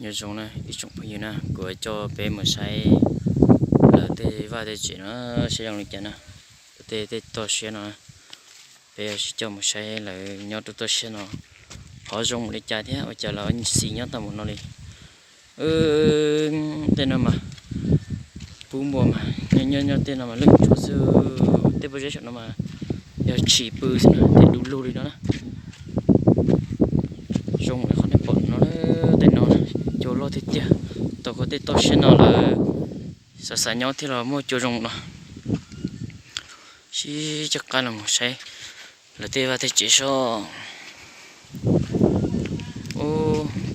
Nyob zoo na ib tsoom phooj ywg na, kuv coj peb mus saib lawv tej vaj tej tsev no saib zoo li cas na. Tej tej toj siab no peb sib coj mus saib lawv nyob rau toj siab no ho zoo npaum li cas thiab ua cas lawv xis nyob tau npaum no li. Tej no mas pub npua mas nyob nyob tej no mas lwj tshuav xwb. Tej pob zeb saum no mas yog tshis pw xwb na, tej du lug li no na. Zoo li qhov nej pom no, tej no cua loj tiag tiag. Tau koj tej toj siab no lawv xav xav nyob thiaj los muaj cua zoo no. Sib coj qab los mus saib lawv tej vaj tej tsev soj.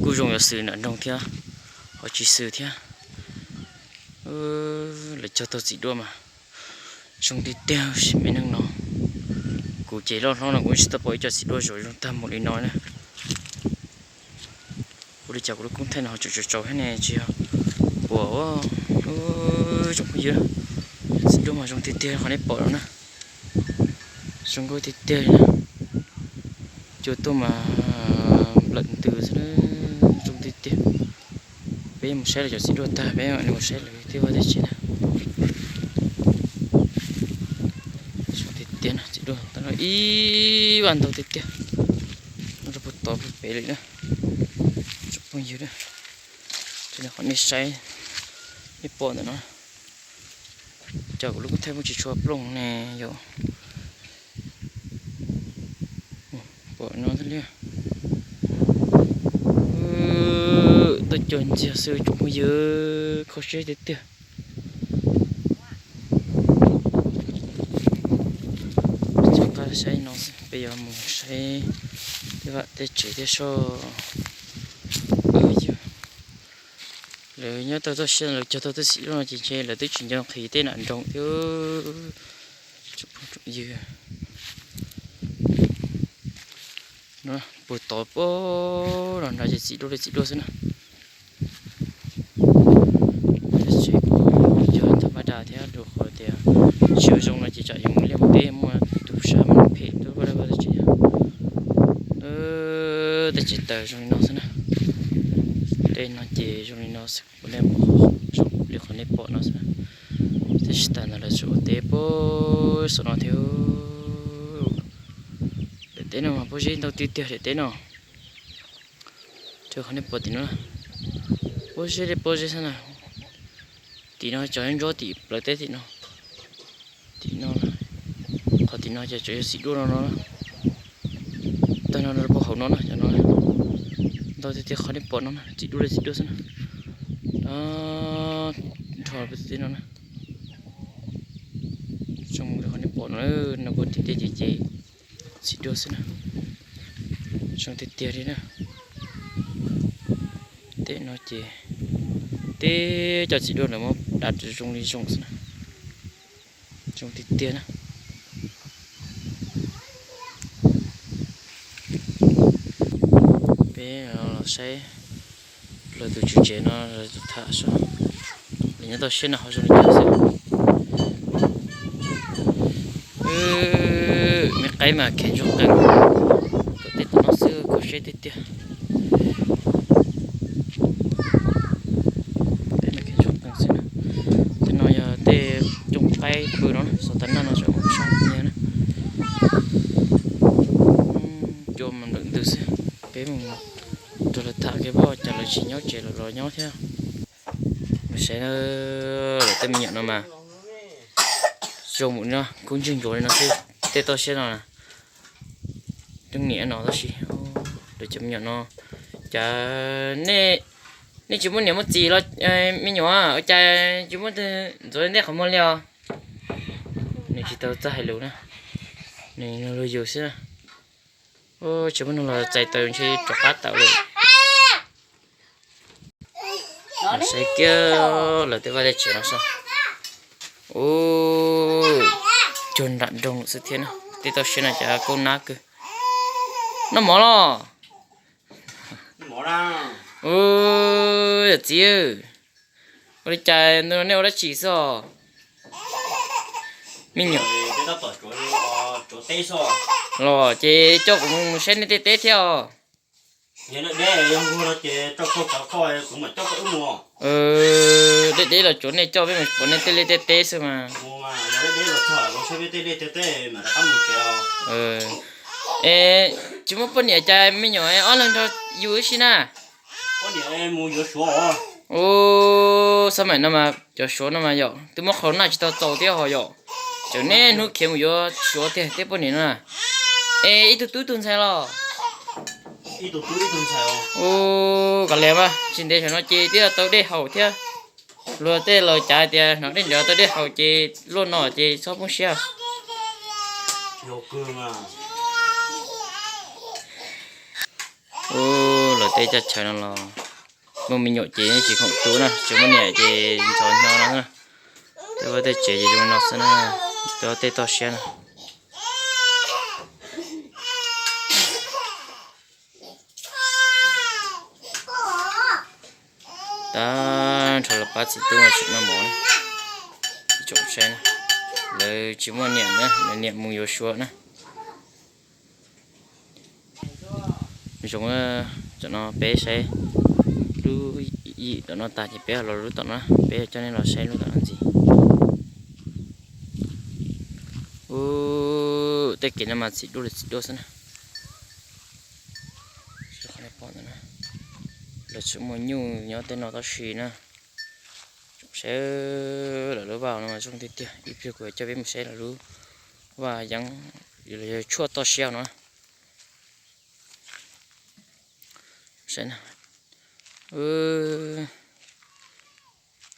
Kuj zoo yuav xws nram nroog thiab, ho tsis xws thiab. Lawv cog tau txiv duaj mas zoo tiag tiag sim me neej no. Kuv ces loj hlob no kuv tsis tau pom ib co txiv duaj zoo zoo tag npaum li no na. Ua li cas kuv lub koob thaij no tseem tsaus tsaus thiab ne, tsis yog puas. Tsoom phooj ywg, txiv duaj mas zoo tiag tiag qhov nej pom no na. Zoo nkauj tiag tiag li na. Cua tuaj mas nplawm ntws xwb, zoo tiag tiag. Peb mus saib lawv cov txiv duaj tag peb mam li mus saib lawv tej vaj tej tsev na. Zoo tiag tiag na, txiv duaj ib vaj ntau tiag tiag. Nyob rau puag tod puag pem li na. Tsoom phooj ywg, qhov nej saib, nej pom ntawm no. Cas kuv lub koob thaij muaj tsis tshua plooj ne yom. Pom no thiab li. Tuaj cog ntxiag xwb tsoom phooj ywg, kho siab tiag tiag. Coj qab saib no xwb, peb yuav mus saib tej vaj tej tsev thiab soj. Lawv nyob tau toj siab, lawv cog tau tej txiv duaj no ces ntshe lawv twb tsis nco nqhis tej nram nroog thiab. Tsoom phooj tsoom ywg, puag tod pem los nrad ces txiv duaj li txiv duaj xwb na. Tej tsev kuj yog tau pab da thiab rau qhov tias tsis ua zoo no ces tsam yuav mus liaj mus teb muaj tus sab mas phem tuaj pab da pab da tsev. Tej tsev taws zoo li no xwb na. Tej no ces zoo li no xwb, zoo li qhov nej pom no xwb na. Tab sis tas ntawd lawv tseem ua teb puag saum no thiab. Daim teb no mas pob zeb ntau tiag tiag daim teb no. Rau qhov nej pom tim no, pob zeb li pob zeb xwb na. Tim no cov ntsuab tim plawv teb tim no. Tim no, qhov tim no ces tseem yog txiv duaj no no. Tag no rau puag hauv no na, cov no ntau tiag tiag qhov nej pom no na, txiv duaj li txiv duaj xwb na. Nrho pem tim no na. Zoo li qhov nej pom no, no puag tim tej ces ces txiv duaj xwb na. Zoo tiag tiag li na. Tej no ces tej cov txiv duaj lawv muab dav zoo li zoo xwb na. Zoo tiag tiag na. Peb los saib lawv tus tswv tsev no lawv tus tham seb lawv nyob toj siab no ho zoo li cas xwb. Me qaib mas kheev ntsuag qees, tom tej tom no xwb kho siab tiag tiag. Tej no kheev ntsuag qees xwb na. Tej no yog tej cooj qaib pw no, xov tas naj no tseem sab nyiag na. Cua mas nplawm ntws xwb. Peb mus rau lawv tham kiag pab cas lawv tsis nyob tsev lawv los nyob thiab. Mas saib lawv tej me nyuam no mas zoo mus no kub ntswg ntsuav li no xwb. Tej toj siab no na, leej niam no tab sis lawv cov me nyuam no, cas nej tsis muaj niam muaj txiv los me nyuam ua cas tsis muaj ntxuav ntej qhov muag li os. Nws tsis tau txawj hais lus na, nws luag yus xwb. Tsis muaj neeg los txais taws ntshe rov qab tawm lawm. Saib kiag lawv tej vaj tej tsev no saib. Ub, cuag nram nroog lawm xwb thiab na. Tej toj siab no cas kauj nab kawg. Noj mov los? Ub, yawm txiv, ua li cas ntu no nej ua dab tsi xwb os? Me nyuam los ces coj kuv mus saib nej tej teb thiab os. Yog deb deb yog nquag no ces rau koj cov koj, kuv mam coj koj wb mus. Deb deb los tsuav nej coj peb mus pom nej tej liaj tej teb xwb mas. Yog deb deb los txog los saib peb tej liaj tej teb mam rov qab mus tsev os. Es tsis muaj poj niam cas me nyuam ob leeg nrog yus ib si na. Poj niam mus yuav Suav os. Ub, xab maim no mas cov Suav no mas yom, twb muab qhau naj tsis tau txaus thiab ho yom. Tseem niaj hnub khiav mus yuav Suav tiag tej poj niam no na. Es ib tug tub ib tug ntxhais los? Ib tug tub ib tug ntxhais os. Ub, kav liam mas, tsis ntev saum no ces twb tau dej haus thiab. Luag tej laus cav hais tias hnov dej nrov tau dej haus ces luaj no ces txhob poob siab. Ub, lawv tej teb chaws no los muaj me nyuam ces tsis khoom tu na, tsis muaj niam ces ntxhov hnyo no na. Tej vaj tej tsev ces zoo no xwb na, tej vaj tej toj siab na. Tag nrho los pab txiv tub no tseem noj mov na. Tsoom saib na, lawv tsis muaj niam na, lawv niam mus yuav Suav na. Zoo, tam no peb saib lub yim tom no tas ces peb los lub tom no, peb coj nej los saib lub tom no ntxiv. Ub, tej kev no mas txim duaj li txim duaj xwb na. Lawv tseem muaj nyuj nyob tej no tab sis na. Tsoom saib, lawv lub vaj no mas zoo tiag tiag, ib pliag kuv coj peb mus saib lawv lub vaj yeeb, los yog tshuaj toj siab no. Saib na,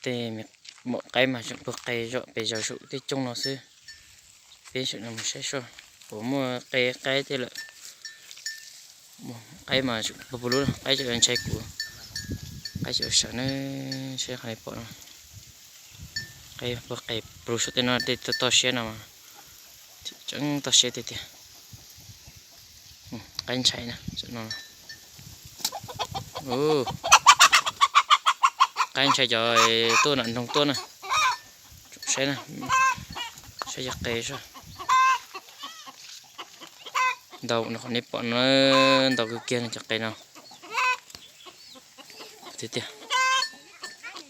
tej maum qaib mas tseem pawg qe zom pes zaws saum tej cooj no xwb. Peb saum no mus saib soj, puas muaj qe qaib tej lawm. Qaib mas tseem pawg pawg lub, qaib tseem ntshai kuv, qaib tseem sawv na, saib qhov nej pom no. Qaib pawg qe pw saum tej no tej toj siab no mas tseem toj siab tiag tiag. Qaib ntshai na, qaib ntshai cov tuaj nram nroog tuaj na. Saib na, saib cov qe soj. Ntau no, qhov nej pom no ntau kawg kiag no cov qe no. Tiag tiag,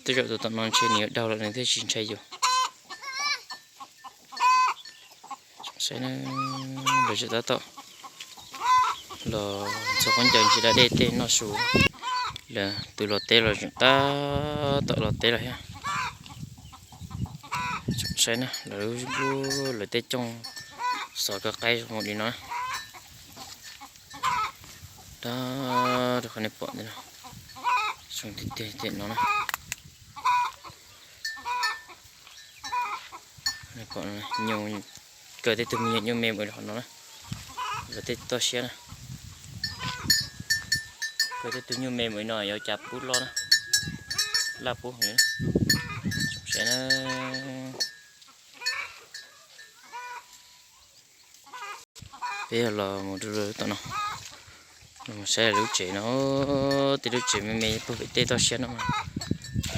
tej zaum tus tom no ntshe nws yuav daug lawm nws thiaj tsis ntshai yus. Saib na, lawv tseem tab tom los ntxhua khaub ncaws ntsis da dej tej noj su. Lawv tus los teb los tseem tab tom los teb los thiab. Saib na, lawv, lawv tej cooj xov kawg qaib zoo li no. Dab, rau qhov nej pom ntawm no, zoo tiag tiag no na. Pom nyuj, kawg tej tug me nyuam nyuj me mus li qhov no na. Lawv tej toj siab na, kawg tej tug nyuj me mus li no yuav cas pub loj na, laj pub heev li. Saib na, peb los mus rau lub tom no, los saib lub tsev no, tej lub tsev me me puag pem tej toj siab no,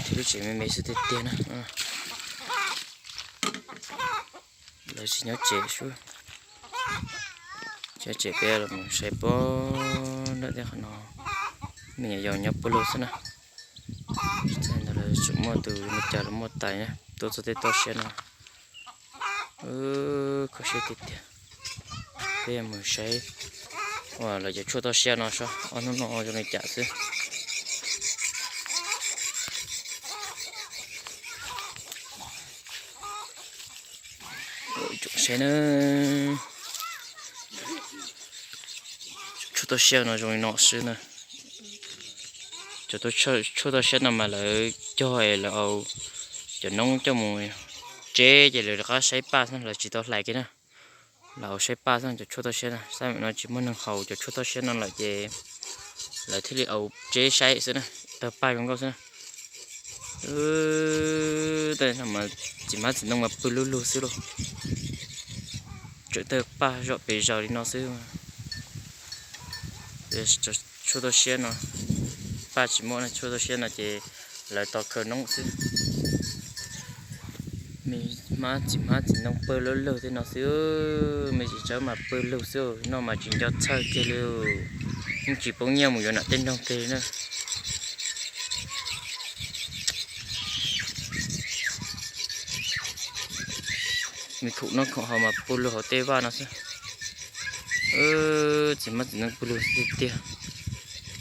tej lub tsev me me xwb tiag tiag na. Lawv tsis nyob tsev sub, tsev peb los mus saib pob nram tej qhov no, me nyuam yaus nyob puag lug xwb na. Ntawd lawv tseem muaj tus me cas los muaj tais na tuaj txog tej toj siab no. Kho siab tiag tiag. Peb mus saib uas lawv cov tshuaj toj siab no seb ob hnub no zoo li cas xwb. Saib na, tshuaj toj siab no zoo li no xwb na. Cov tshuaj toj siab no mas lawv cog es lawv, cov noob coj mus tseb ces lawv rov qab saib paj xwb, lawv tsis tau hlais kiag na. Lawv saib paj xwb, cov tshuaj toj siab no, xab maim no tsis muaj neeg haus cov tshuaj toj siab no lawm ces lawv thiaj li au tseb saib xwb na, tawg paj zoo nkauj xwb na. Tsis hmab txiv ntoo mas pw lug lug xwb lauj. Tseem tawg paj zom pes zaws li no xwb. Tshuaj toj siab no, paj tsis muaj, tshuaj toj siab no ces lawv tos khaws noob xwb. Me hmab txiv, hmab txiv ntoo pw lug lug tej no xwb, me tsis tsawb mas pw lug xwb, noj mas tsis nco txhawj kiag li. Yeej tsis poob nyiaj mus yuav nam tej noog kiag li na. Me khoom noj khoom haus mas pw lug hauv tej vaj no xwb. Txiv hmab txiv ntoo pw lug tiag tiag.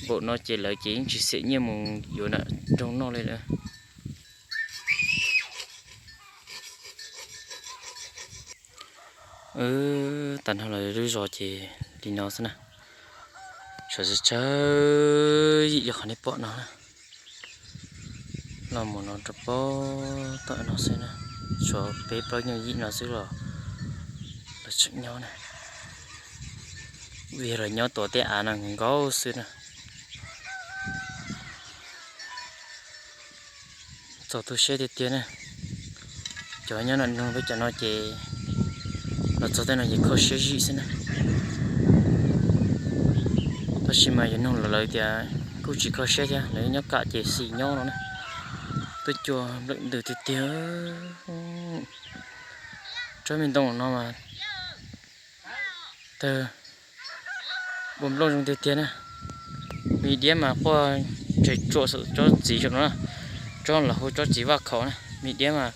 Npaum no ces lawv ces yeej tsis xiam nyiaj mus yuav nam nroog noj li lawm. Tag nrho lawv lub zos ces li no xwb na. Tshuav tsawg tsawg yim li qhov nej pom no na. Los mus no rau pem toj no xwb na. Tshuav peb plaub nyuag yim no xwb los lawv tseem nyob na. Vim lawv nyob tuav tej av no nkaus xwb na. Txaus tu siab tiag tiag na. Cov nyob nam noog peb cov no ces los txog tej no ces kho siab zim xwb na. Tab sis mas yog noog los lawv tias kuj tsis kho siab thiab, lawv nyob kam ces xis nyob no na. Tuaj cua nplawm ntws tiag tiag. Tsob me ntoo no mas tawg ua nplooj zoo tiag tiag na. Me diab mas quaj ntsais tsuam saum tsob txiv saum no na. Tsob los hu tsob txiv vaj khaum na, me diab mas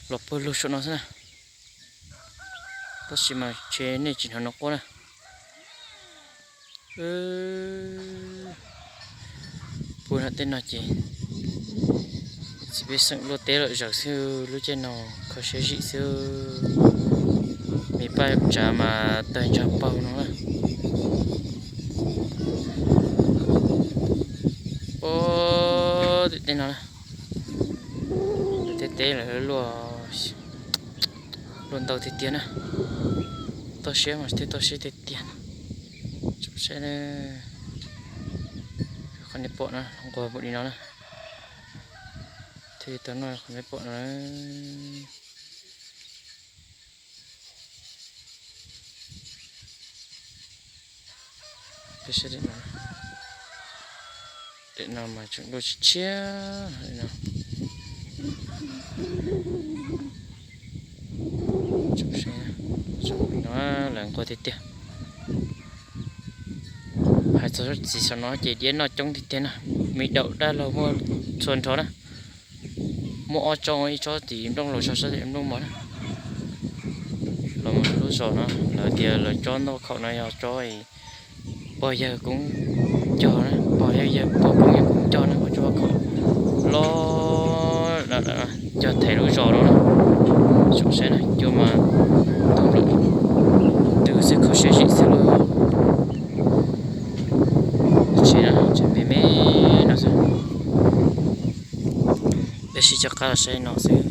los puag lug saum no xwb na. Tab sis mas ntshe nej tsis hnov nws quaj na. Puag nram tej no ces txiv pej xeem luaj teb lawm zaws xwb, lub caij no kho siab zim xwb. Me paj tsav mas tawg ntsa paug no na. Puag tim tej no na, tej teb lawv luaj ntau tiag tiag na. Toj siab mas thiaj toj siab tiag tiag. Tsom saib, qhov nej pom no nquag npaum li no na. Thiaj tau noj qhov nej pom no. Peb saib daim no, daim no mas tseem dua tshiab tshiab li no. Tsom saib, tsom no lawv nquag tiag tiag. Hais txog tsob txiv saum no ces diab noj coob tiag tiag na. Me daum dab laug muaj txhua nrho na. Muaj ob tsob, ib tsob tim nplooj laus, tsob tim nplooj mos na. Los mus lub zos no lawv tias lawv tsob ntoo khaum no yog tsob pog yawg koob cog na, pog yawg, yawg pog koob yawg koob cog na, ua tsob khaum loj cog them lub zos no na. Tsom saib na, cua mas ntws xwb, kho siab zim xwb lauj. Tsev no, tsev me me no xwb. Peb sib cog qab los saib no xwb.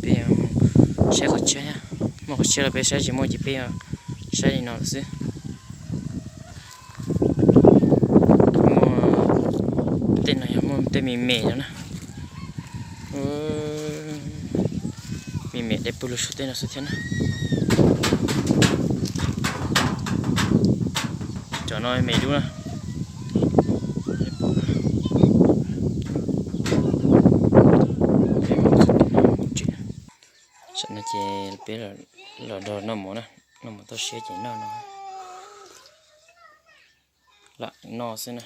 Peb saib qhov tshiab, muaj qhov tshiab los peb saib, tsis muaj ces peb saib li no lawm xwb. Muaj tej no yog muaj tej me me no na. Me me de pw lug saum tej no xwb thiab na. Cov no me dub na. Tam no ces peb los nrog noj mov na, noj mov toj siab ces noj no. Lam noj xwb na.